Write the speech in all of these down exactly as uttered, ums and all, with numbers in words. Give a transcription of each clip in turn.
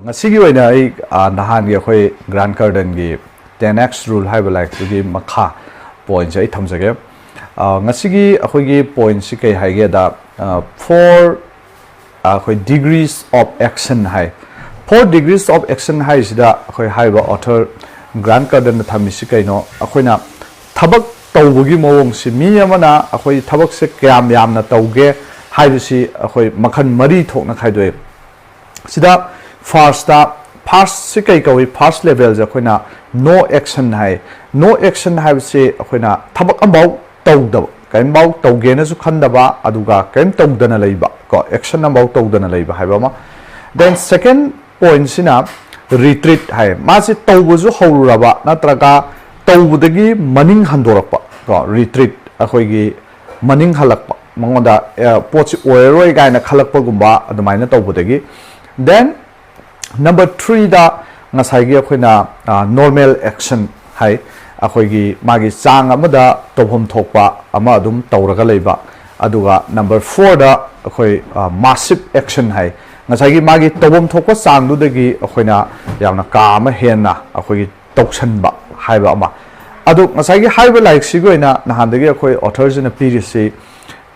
ꯉꯁꯤꯒꯤ ꯑꯣꯏꯅ ꯑꯩ ꯑ, ꯅꯍꯥꯟꯒꯤ ꯑꯩꯈꯣꯏ ꯒ꯭ꯔꯥꯟ ꯀꯥꯔꯗꯟꯒꯤ ꯇꯦꯟ ꯑꯦꯛꯁ ꯔꯨꯜ ꯍꯥꯏꯕ ꯂꯥꯏꯔꯤꯛꯇꯨꯒꯤ ꯃꯈꯥ ꯄꯣꯏꯟꯁꯦ ꯑꯩ ꯊꯝꯖꯒꯦ꯫ ꯑ, ꯉꯁꯤꯒꯤ ꯑꯩꯈꯣꯏꯒꯤ ꯄꯣꯏꯟꯁꯤ ꯀꯩ ꯍꯥꯏꯒꯦꯗ, ꯐꯣꯔ ꯑꯩꯈꯣꯏ ꯗꯤꯒ꯭ꯔꯤꯁ ꯑꯣꯐ ꯑꯦꯛꯁꯟ ꯍꯥꯏ꯫ ꯐꯣꯔ ꯗꯤꯒ꯭ꯔꯤꯁ ꯑꯣꯐ ꯑꯦꯛꯁꯟ ꯍꯥꯏꯁꯤꯗ ꯑꯩꯈꯣꯏ ꯍꯥꯏꯔꯤꯕ ꯑꯣꯊꯔ ꯒ꯭ꯔꯥꯟ ꯀꯥꯔꯗꯟꯅ ꯊꯝꯃꯤꯁꯤ ꯀꯩꯅꯣ? ꯑꯩꯈꯣꯏꯅ ꯊꯕꯛ ꯇꯧꯕꯒꯤ ꯃꯑꯣꯡꯁꯤ, ꯃꯤ ꯑꯃꯅ ꯑꯩꯈꯣꯏ ꯊꯕꯛꯁꯦ ꯀꯌꯥꯝ ꯌꯥꯝꯅ ꯇꯧꯒꯦ ꯍꯥꯏꯕꯁꯤ ꯑꯩꯈꯣꯏ ꯃꯈꯜ ꯃꯔꯤ ꯊꯣꯛꯅ ꯈꯥꯏꯗꯣꯛꯑꯦ꯫ ꯁꯤꯗ ꯐꯥꯔꯁꯇ, ꯐꯥꯔꯁꯁꯤ ꯀꯩ ꯀꯧꯏ? ꯐꯥꯔꯁ ꯂꯦꯚꯦꯜꯁꯦ ꯑꯩꯈꯣꯏꯅ ꯅꯣ ꯑꯦꯛꯁꯟ ꯍꯥꯏ꯫ ꯅꯣ ꯑꯦꯛꯁꯟ ꯍꯥꯏꯕꯁꯤ ꯑꯩꯈꯣꯏꯅ ꯊꯕꯛ ꯑꯃꯐꯥꯎ ꯇꯧꯗꯕ, ꯀꯔꯤꯝꯐꯥꯎ ꯇꯧꯒꯦꯅꯁꯨ ꯈꯟꯗꯕ, ꯑꯗꯨꯒ ꯀꯔꯤꯝ ꯇꯧꯗꯅ ꯂꯩꯕ, ꯀꯣ, ꯑꯦꯛꯁꯟ ꯑꯃꯐꯥꯎ ꯇꯧꯗꯅ ꯂꯩꯕ ꯍꯥꯏꯕ ꯑꯃ꯫ ꯗꯦꯟ ꯁꯦꯀꯦꯟ ꯄꯣꯏꯟꯁꯤꯅ ꯔꯤꯇ꯭ꯔꯤꯠ ꯍꯥꯏ꯫ ꯃꯥꯁꯤ ꯇꯧꯕꯁꯨ ꯍꯧꯔꯨꯔꯕ ꯅꯠꯇ꯭ꯔꯒ ꯇꯧꯕꯗꯒꯤ ꯃꯅꯤꯡ ꯍꯟꯗꯣꯔꯛꯄ, ꯀꯣ, ꯔꯤꯇ꯭ꯔꯤꯠ, ꯑꯩꯈꯣꯏꯒꯤ ꯃꯅꯤꯡ ꯍꯜꯂꯛꯄ, ꯃꯉꯣꯟꯗ ꯑꯦ, ꯄꯣꯠꯁꯤ ꯑꯣꯏꯔꯔꯣꯏ ꯀꯥꯏꯅ ꯈꯜꯂꯛꯄꯒꯨꯝꯕ ꯑꯗꯨꯃꯥꯏꯅ ꯇꯧꯕꯗꯒꯤ꯫ ꯗꯦꯟ ꯅꯝꯕꯔ ꯊ꯭ꯔꯤꯗ ꯉꯁꯥꯏꯒꯤ ꯑꯩꯈꯣꯏꯅ ꯅꯣꯔꯃꯦꯜ ꯑꯦꯛꯁꯟ ꯍꯥꯏ, ꯑꯩꯈꯣꯏꯒꯤ ꯃꯥꯒꯤ ꯆꯥꯡ ꯑꯃꯗ ꯇꯧꯐꯝ ꯊꯣꯛꯄ ꯑꯃ ꯑꯗꯨꯝ ꯇꯧꯔꯒ ꯂꯩꯕ꯫ ꯑꯗꯨꯒ ꯅꯝꯕꯔ ꯐꯣꯔꯗ ꯑꯩꯈꯣꯏ ꯃꯥꯁꯤꯞ ꯑꯦꯛꯁꯟ ꯍꯥꯏ, ꯉꯁꯥꯏꯒꯤ ꯃꯥꯒꯤ ꯇꯧꯐꯝ ꯊꯣꯛꯄ ꯆꯥꯡꯗꯨꯗꯒꯤ ꯑꯩꯈꯣꯏꯅ ꯌꯥꯝꯅ ꯀꯥ ꯑꯃ ꯍꯦꯟꯅ ꯑꯩꯈꯣꯏꯒꯤ ꯇꯧꯁꯟꯕ ꯍꯥꯏꯕ ꯑꯃ꯫ ꯑꯗꯨ ꯉꯁꯥꯏꯒꯤ ꯍꯥꯏꯔꯤꯕ ꯂꯥꯏꯔꯤꯛꯁꯤꯒꯤ ꯑꯣꯏꯅ ꯅꯍꯥꯟꯗꯒꯤ ꯑꯩꯈꯣꯏ ꯑꯣꯊꯔꯁꯤꯅ ꯄꯤꯔꯤꯁꯤ,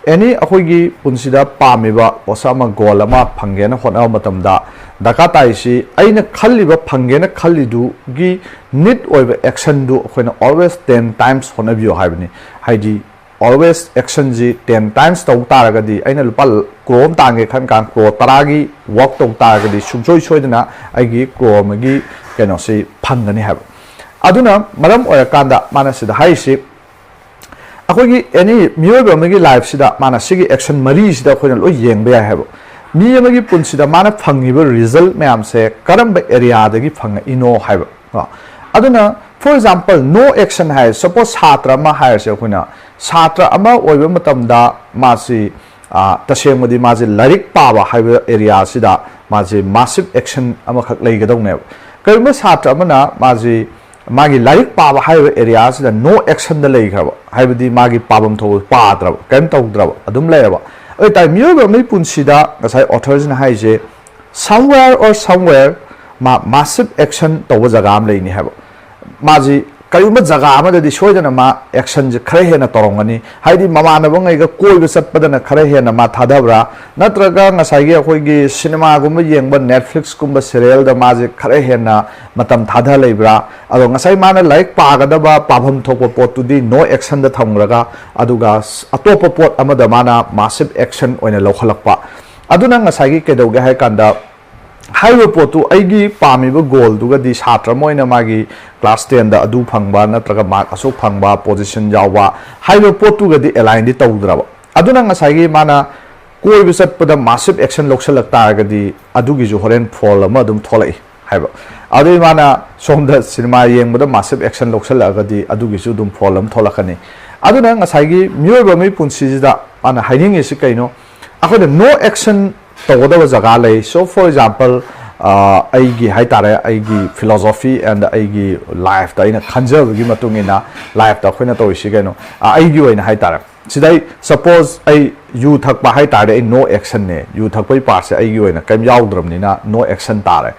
ꯑꯦꯅꯤ ꯑꯩꯈꯣꯏꯒꯤ ꯄꯨꯟꯁꯤꯗ ꯄꯥꯝꯃꯤꯕ ꯄꯣꯠꯁꯛ ꯑꯃ, ꯒꯣꯜ ꯑꯃ ꯐꯪꯒꯦꯅ ꯍꯣꯠꯅꯕ ꯃꯇꯝꯗ ꯗꯔꯀꯥꯔ ꯇꯥꯏꯁꯤ, ꯑꯩꯅ ꯈꯜꯂꯤꯕ, ꯐꯪꯒꯦꯅ ꯈꯜꯂꯤꯗꯨꯒꯤ ꯅꯤꯠ ꯑꯣꯏꯕ ꯑꯦꯛꯁꯟꯗꯨ ꯑꯩꯈꯣꯏꯅ always ten times ꯍꯣꯠꯅꯕꯤꯌꯨ ꯍꯥꯏꯕꯅꯤ꯫ ꯍꯥꯏꯗꯤ always actionꯁꯤ ten times ꯇꯧ ꯇꯥꯔꯒꯗꯤ, ꯑꯩꯅ ꯂꯨꯄꯥ ꯀ꯭ꯔꯣꯔ ꯑꯃ ꯇꯥꯟꯒꯦ ꯈꯟ ꯀꯥꯟ ꯀ꯭ꯔꯣꯔ ꯇꯔꯥꯒꯤ ꯋꯥꯛ ꯇꯧ ꯇꯥꯔꯒꯗꯤ ꯁꯨꯡꯁꯣꯏ ꯁꯣꯏꯗꯅ ꯑꯩꯒꯤ ꯀ꯭ꯔꯣꯔ ꯑꯃꯒꯤ ꯀꯩꯅꯣꯁꯤ ꯐꯪꯒꯅꯤ ꯍꯥꯏꯕ꯫ ꯑꯗꯨꯅ ꯃꯔꯝ ꯑꯣꯏꯔꯀꯥꯟꯗ ꯃꯥꯅ ꯁꯤꯗ ꯍꯥꯏꯔꯤꯁꯤ, ꯑꯩꯈꯣꯏꯒꯤ ꯑꯦꯅꯤ ꯃꯤꯑꯣꯏꯕ ꯑꯃꯒꯤ ꯂꯥꯏꯐꯁꯤꯗ ꯃꯥꯅ ꯁꯤꯒꯤ ꯑꯦꯛꯁꯟ ꯃꯔꯤꯁꯤꯗ ꯑꯩꯈꯣꯏꯅ ꯂꯣꯏ ꯌꯦꯡꯕ ꯌꯥꯏ ꯍꯥꯏꯕ꯫ ꯃꯤ ꯑꯃꯒꯤ ꯄꯨꯟꯁꯤꯗ ꯃꯥꯅ ꯐꯪꯉꯤꯕ ꯔꯤꯖꯜ ꯃꯌꯥꯝꯁꯦ ꯀꯔꯝꯕ ꯑꯦꯔꯤꯌꯥꯗꯒꯤ ꯐꯪꯉꯛꯏꯅꯣ ꯍꯥꯏꯕ, ꯀꯣ꯫ ꯑꯗꯨꯅ, for example, no action ꯍꯥꯏꯔꯦ, ꯁꯄꯣꯁ ꯁꯥꯇ꯭ꯔ ꯑꯃ ꯍꯥꯏꯔꯁꯦ ꯑꯩꯈꯣꯏꯅ, ꯁꯥꯇ꯭ꯔ ꯑꯃ ꯑꯣꯏꯕ ꯃꯇꯝꯗ ꯃꯥꯁꯤ, ꯑ, ꯇꯁꯦꯡꯕꯗꯤ ꯃꯥꯁꯦ ꯂꯥꯏꯔꯤꯛ ꯄꯥꯕ ꯍꯥꯏꯕ ꯑꯦꯔꯤꯌꯥꯁꯤꯗ ꯃꯥꯁꯦ ꯃꯥꯁꯤꯞ ꯑꯦꯛꯁꯟ ꯑꯃꯈꯛ ꯂꯩꯒꯗꯧꯅꯦꯕ꯫ ꯀꯔꯤꯒꯨꯝꯕ ꯁꯥꯇ꯭ꯔ ꯑꯃꯅ ꯃꯥꯁꯤ ꯃꯥꯒꯤ ꯂꯥꯏꯔꯤꯛ ꯄꯥꯕ ꯍꯥꯏꯔꯤꯕ ꯑꯦꯔꯤꯌꯥꯁꯤꯗ ꯅꯣ ꯑꯦꯛꯁꯟꯗ ꯂꯩꯈ꯭ꯔꯕ, ꯍꯥꯏꯕꯗꯤ ꯃꯥꯒꯤ ꯄꯥꯐꯝ ꯊꯣꯛꯄ ꯄꯥꯗ꯭ꯔꯕ, ꯀꯔꯤꯝ ꯇꯧꯗ꯭ꯔꯕ, ꯑꯗꯨꯝ ꯂꯩꯔꯕ ꯑꯣꯏꯇꯥꯔꯗꯤ, ꯃꯤꯑꯣꯏꯕ ꯑꯃꯒꯤ ꯄꯨꯟꯁꯤꯗ ꯉꯁꯥꯏ ꯑꯣꯊꯔꯁꯤꯅ ꯍꯥꯏꯔꯤꯁꯦ, Somewhere or somewhere ꯃꯥ massive action ꯇꯧꯕ ꯖꯒꯥ ꯑꯃ ꯂꯩꯅꯤ ꯍꯥꯏꯕ꯫ ꯃꯥꯁꯤ ꯀꯔꯤꯒꯨꯝꯕ ꯖꯒꯥ ꯑꯃꯗꯗꯤ ꯁꯣꯏꯗꯅ ꯃꯥ actionꯁꯦ ꯈꯔ ꯍꯦꯟꯅ ꯇꯧꯔꯝꯒꯅꯤ꯫ ꯍꯥꯏꯗꯤ ꯃꯃꯥꯟꯅꯕꯉꯩꯒ ꯀꯣꯏꯕ ꯆꯠꯄꯗꯅ ꯈꯔ ꯍꯦꯟꯅ ꯃꯥ ꯊꯥꯗꯕ꯭ꯔꯥ, ꯅꯠꯇ꯭ꯔꯒ ꯉꯁꯥꯏꯒꯤ ꯑꯩꯈꯣꯏꯒꯤ ꯁꯤꯅꯦꯃꯥꯒꯨꯝꯕ ꯌꯦꯡꯕ, Netflixꯀꯨꯝꯕ serialꯗ ꯃꯥꯁꯦ ꯈꯔ ꯍꯦꯟꯅ ꯃꯇꯝ ꯊꯥꯗ ꯂꯩꯕ꯭ꯔꯥ? ꯑꯗꯣ ꯉꯁꯥꯏ ꯃꯥꯅ ꯂꯥꯏꯔꯤꯛ ꯄꯥꯒꯗꯕ, ꯄꯥꯐꯝ ꯊꯣꯛꯄ ꯄꯣꯠꯇꯨꯗꯤ no action ꯗ ꯊꯝꯈ꯭ꯔꯒ, ꯑꯗꯨꯒ ꯑꯇꯣꯞꯄ ꯄꯣꯠ ꯑꯃꯗ ꯃꯥꯅ massive action ꯑꯣꯏꯅ ꯂꯧꯈꯠꯂꯛꯄ꯫ ꯑꯗꯨꯅ ꯉꯁꯥꯏꯒꯤ ꯀꯩꯗꯧꯒꯦ ꯍꯥꯏ ꯀꯥꯟꯗ, ꯍꯥꯏꯔꯤꯕ ꯄꯣꯠꯇꯨ ꯑꯩꯒꯤ ꯄꯥꯝꯃꯤꯕ goalꯗꯨꯒꯗꯤ, ꯁꯥꯇ꯭ꯔ ꯑꯃ ꯑꯣꯏꯅ ꯃꯥꯒꯤ class tenꯗ ꯑꯗꯨ ꯐꯪꯕ ꯅꯠꯇ꯭ꯔꯒ mark ꯑꯁꯨꯛ ꯐꯪꯕ position ꯌꯥꯎꯕ ꯍꯥꯏꯕ ꯄꯣꯠꯇꯨꯒꯗꯤ alignꯗꯤ ꯇꯧꯗ꯭ꯔꯕ꯫ ꯑꯗꯨꯅ ꯉꯁꯥꯏꯒꯤ ꯃꯥꯅ ꯀꯣꯏꯕ ꯆꯠꯄꯗ massive action ꯂꯧꯁꯜꯂꯛ ꯇꯥꯔꯒꯗꯤ, ꯑꯗꯨꯒꯤꯁꯨ ꯍꯣꯔꯦꯟ ꯐꯣꯜ ꯑꯃ ꯑꯗꯨꯝ ꯊꯣꯛꯂꯛꯏ ꯍꯥꯏꯕ꯫ ꯑꯗꯨꯗꯩ ꯃꯥꯅ ꯁꯣꯝꯗ ꯁꯤꯅꯦꯃꯥ ꯌꯦꯡꯕꯗ massive action ꯂꯧꯁꯜꯂꯛꯑꯒꯗꯤ, ꯑꯗꯨꯒꯤꯁꯨ ꯑꯗꯨꯝ ꯐꯣꯜ ꯑꯃ ꯊꯣꯛꯂꯛꯀꯅꯤ꯫ ꯑꯗꯨꯅ ꯉꯁꯥꯏꯒꯤ ꯃꯤꯑꯣꯏꯕ ꯑꯃꯒꯤ ꯄꯨꯟꯁꯤꯁꯤꯗ ꯃꯥꯅ ꯍꯥꯏꯅꯤꯡꯉꯤꯁꯤ ꯀꯩꯅꯣ? ꯑꯩꯈꯣꯏꯅ no action ꯇꯧꯒꯗꯕ ꯖꯒꯥ ꯂꯩ꯫ So, for example, ꯑꯩꯒꯤ ꯍꯥꯏ ꯇꯥꯔꯦ, ꯑꯩꯒꯤ philosophy and ꯑꯩꯒꯤ lifeꯇ ꯑꯩꯅ ꯈꯟꯖꯕꯒꯤ ꯃꯇꯨꯡ ꯏꯟꯅ, lifeꯇ ꯑꯩꯈꯣꯏꯅ ꯇꯧꯔꯤꯁꯤ ꯀꯩꯅꯣ, ꯑꯩꯒꯤ ꯑꯣꯏꯅ ꯍꯥꯏ ꯇꯥꯔꯦ, ꯁꯤꯗꯩ suppose ꯑꯩ ꯌꯨ ꯊꯛꯄ ꯍꯥꯏ ꯇꯥꯔꯗꯤ, ꯑꯩ no actionꯅꯦ꯫ ꯌꯨ ꯊꯛꯄꯒꯤ partꯁꯦ ꯑꯩꯒꯤ ꯑꯣꯏꯅ ꯀꯔꯤꯝ ꯌꯥꯎꯗ꯭ꯔꯕꯅꯤꯅ no action ꯇꯥꯔꯦ꯫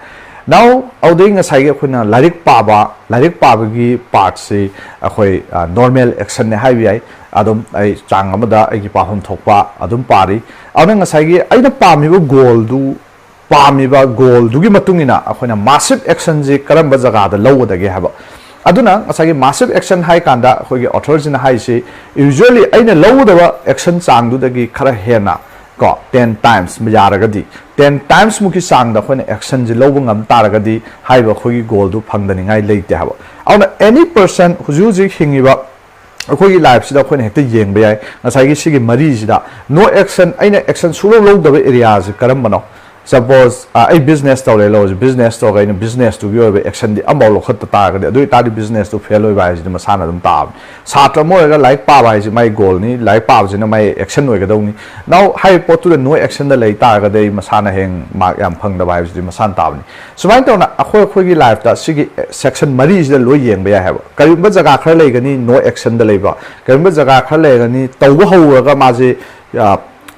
Now, ꯑꯗꯨꯗꯩ ꯉꯁꯥꯏꯒꯤ ꯑꯩꯈꯣꯏꯅ ꯂꯥꯏꯔꯤꯛ ꯄꯥꯕ, ꯂꯥꯏꯔꯤꯛ ꯄꯥꯕꯒꯤ partꯁꯤ ꯑꯩꯈꯣꯏ normal actionꯅꯦ ꯍꯥꯏꯕ ꯌꯥꯏ꯫ ꯑꯗꯨꯝ ꯑꯩ ꯆꯥꯡ ꯑꯃꯗ ꯑꯩꯒꯤ ꯄꯥꯐꯝ ꯊꯣꯛꯄ ꯑꯗꯨꯝ ꯄꯥꯔꯤ꯫ ꯑꯗꯨꯅ ꯉꯁꯥꯏꯒꯤ ꯑꯩꯅ ꯄꯥꯝꯃꯤꯕ goalꯗꯨ, ꯄꯥꯝꯃꯤꯕ goalꯗꯨꯒꯤ ꯃꯇꯨꯡ ꯏꯟꯅ ꯑꯩꯈꯣꯏꯅ massive actionꯁꯤ ꯀꯔꯝꯕ ꯖꯒꯥꯗ ꯂꯧꯒꯗꯒꯦ ꯍꯥꯏꯕ꯫ ꯑꯗꯨꯅ ꯉꯁꯥꯏꯒꯤ massive action ꯍꯥꯏ ꯀꯥꯟꯗ, ꯑꯩꯈꯣꯏꯒꯤ authorꯁꯤꯅ ꯍꯥꯏꯁꯤ, usually ꯑꯩꯅ ꯂꯧꯒꯗꯕ action ꯆꯥꯡꯗꯨꯗꯒꯤ ꯈꯔ ꯍꯦꯟꯅ, ꯀꯣ, ten times ꯌꯥꯔꯒꯗꯤ, ten timesꯃꯨꯛꯀꯤ ꯆꯥꯡꯗ ꯑꯩꯈꯣꯏꯅ actionꯁꯤ ꯂꯧꯕ ꯉꯝ ꯇꯥꯔꯒꯗꯤ, ꯍꯥꯏꯔꯤꯕ ꯑꯩꯈꯣꯏꯒꯤ goalꯗꯨ ꯐꯪꯗꯅꯤꯡꯉꯥꯏ ꯂꯩꯇꯦ ꯍꯥꯏꯕ꯫ ꯑꯗꯨꯅ any person ꯍꯧꯖꯤꯛ ꯍꯧꯖꯤꯛ ꯍꯤꯡꯉꯤꯕ ꯑꯩꯈꯣꯏꯒꯤ lifeꯁꯤꯗ ꯑꯩꯈꯣꯏꯅ ꯍꯦꯛꯇ ꯌꯦꯡꯕ ꯌꯥꯏ꯫ ꯉꯁꯥꯏꯒꯤ ꯁꯤꯒꯤ ꯃꯔꯤꯁꯤꯗ no action, ꯑꯩꯅ action ꯁꯨꯡꯂꯧ ꯂꯧꯗꯕ areaꯁꯤ ꯀꯔꯝꯕꯅꯣ? Suppose, ꯑ, ꯑꯩ business ꯇꯧꯔꯦ, ꯂꯧꯔꯁꯤ, business ꯇꯧꯔꯒ ꯑꯩꯅ businessꯇꯨꯒꯤ ꯑꯣꯏꯕ actionꯗꯤ ꯑꯃꯐꯥꯎ ꯂꯧꯈꯠꯇ ꯇꯥꯔꯒꯗꯤ, ꯑꯗꯨ ꯑꯣꯏꯇꯥꯔꯗꯤ businessꯇꯨ fail ꯑꯣꯏꯕ ꯍꯥꯏꯁꯤꯗꯤ ꯃꯁꯥꯅ ꯑꯗꯨꯝ ꯇꯥꯕꯅꯤ꯫ ꯁꯥꯇ꯭ꯔ ꯑꯃ ꯑꯣꯏꯔꯒ ꯂꯥꯏꯔꯤꯛ ꯄꯥꯕ ꯍꯥꯏꯁꯤ ꯃꯥꯒꯤ goalꯅꯤ, ꯂꯥꯏꯔꯤꯛ ꯄꯥꯕꯁꯤꯅ ꯃꯥꯒꯤ action ꯑꯣꯏꯒꯗꯧꯅꯤ꯫ Now, ꯍꯥꯏꯔꯤꯕ ꯄꯣꯠꯇꯨꯗ no actionꯗ ꯂꯩ ꯇꯥꯔꯒꯗꯤ, ꯑꯩ ꯃꯁꯥꯅ ꯍꯌꯦꯡ mark ꯌꯥꯝ ꯐꯪꯗꯕ ꯍꯥꯏꯕꯁꯤꯗꯤ ꯃꯁꯥꯅ ꯇꯥꯕꯅꯤ꯫ ꯁꯨꯃꯥꯏꯅ ꯇꯧꯅ ꯑꯩꯈꯣꯏ ꯑꯩꯈꯣꯏꯒꯤ lifeꯇ ꯁꯤꯒꯤ section ꯃꯔꯤꯁꯤꯗ ꯂꯣꯏ ꯌꯦꯡꯕ ꯌꯥꯏ ꯍꯥꯏꯕ꯫ ꯀꯔꯤꯒꯨꯝꯕ ꯖꯒꯥ ꯈꯔ ꯂꯩꯒꯅꯤ no actionꯗ ꯂꯩꯕ, ꯀꯔꯤꯒꯨꯝꯕ ꯖꯒꯥ ꯈꯔ ꯂꯩꯔꯒꯅꯤ ꯇꯧꯕ ꯍꯧꯔꯒ ꯃꯥꯁꯦ, ꯑ,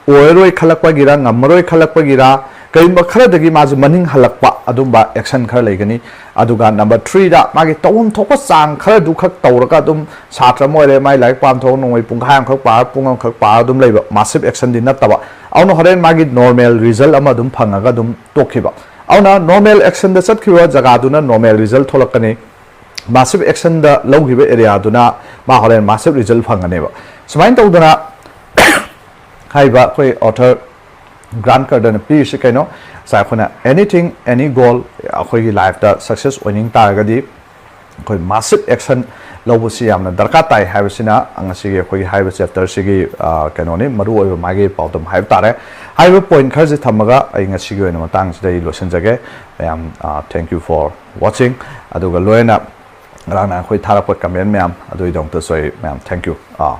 ꯑꯣꯏꯔꯔꯣꯏ ꯈꯜꯂꯛꯄꯒꯤꯔ, ꯉꯝꯃꯔꯣꯏ ꯈꯜꯂꯛꯄꯒꯤꯔ, ꯀꯔꯤꯒꯨꯝꯕ ꯈꯔꯗꯒꯤ ꯃꯥꯁꯦ ꯃꯅꯤꯡ ꯍꯜꯂꯛꯄ ꯑꯗꯨꯝꯕ action ꯈꯔ ꯂꯩꯒꯅꯤ꯫ ꯑꯗꯨꯒ number threeꯗ ꯃꯥꯒꯤ ꯇꯧꯐꯝ ꯊꯣꯛꯄ ꯆꯥꯡ ꯈꯔꯗꯨ ꯈꯛ ꯇꯧꯔꯒ ꯑꯗꯨꯝ ꯁꯥꯇ꯭ꯔ ꯑꯃ ꯑꯣꯏꯔꯦ, ꯃꯥꯏ ꯂꯥꯏꯔꯤꯛ ꯄꯥꯐꯝ ꯊꯣꯛꯄ ꯅꯣꯡꯃꯩ ꯄꯨꯡꯈꯥꯏ ꯑꯃꯈꯛ ꯄꯥꯔ ꯄꯨꯡ ꯑꯃꯈꯛ ꯄꯥꯔ ꯑꯗꯨꯝ ꯂꯩꯕ massive actionꯗꯤ ꯅꯠꯇꯕ, ꯑꯗꯨꯅ ꯍꯣꯔꯦꯟ ꯃꯥꯒꯤ normal result ꯑꯃ ꯑꯗꯨꯝ ꯐꯪꯉꯒ ꯑꯗꯨꯝ ꯇꯣꯛꯈꯤꯕ꯫ ꯑꯗꯨꯅ normal actionꯗ ꯆꯠꯈꯤꯕ ꯖꯒꯥꯗꯨꯅ normal result ꯊꯣꯛꯂꯛꯀꯅꯤ꯫ Massive actionꯗ ꯂꯧꯈꯤꯕ areaꯗꯨꯅ ꯃꯥ ꯍꯣꯔꯦꯟ massive result ꯐꯪꯒꯅꯦꯕ꯫ ꯁꯨꯃꯥꯏꯅ ꯇꯧꯗꯅ ꯍꯥꯏꯔꯤꯕ ꯑꯩꯈꯣꯏ author Grant Cardoneꯅ ꯄꯤꯔꯤꯁꯤ ꯀꯩꯅꯣ? ꯉꯁꯥꯏ ꯑꯩꯈꯣꯏꯅ anything, any goal, ꯑꯩꯈꯣꯏꯒꯤ lifeꯇ success ꯑꯣꯏꯅꯤꯡ ꯇꯥꯔꯒꯗꯤ ꯑꯩꯈꯣꯏ massive action ꯂꯧꯕꯁꯤ ꯌꯥꯝꯅ ꯗꯔꯀꯥꯔ ꯇꯥꯏ ꯍꯥꯏꯕꯁꯤꯅ ꯉꯁꯤꯒꯤ ꯑꯩꯈꯣꯏꯒꯤ ꯍꯥꯏꯔꯤꯕ chapterꯁꯤꯒꯤ, ꯑ, ꯀꯩꯅꯣꯅꯤ, ꯃꯔꯨꯑꯣꯏꯕ ꯃꯥꯒꯤ ꯄꯥꯎꯗꯝ ꯍꯥꯏꯕ ꯇꯥꯔꯦ꯫ ꯍꯥꯏꯔꯤꯕ point ꯈꯔꯁꯤ ꯊꯝꯃꯒ ꯑꯩ ꯉꯁꯤꯒꯤ ꯑꯣꯏꯅ ꯃꯇꯥꯡꯁꯤꯗ ꯑꯩ ꯂꯣꯏꯁꯤꯟꯖꯒꯦ꯫ ꯃꯌꯥꯝ, ꯑ, thank you for watching꯫ ꯑꯗꯨꯒ ꯂꯣꯏꯅ ꯉꯔꯥꯡ ꯅꯍꯥꯟ ꯑꯩꯈꯣꯏ ꯊꯥꯔꯛꯄ comment ꯃꯌꯥꯝ ꯑꯗꯨꯒꯤꯗꯃꯛꯇꯁꯨ ꯑꯩ ꯃꯌꯥꯝ thank you꯫ ꯑ,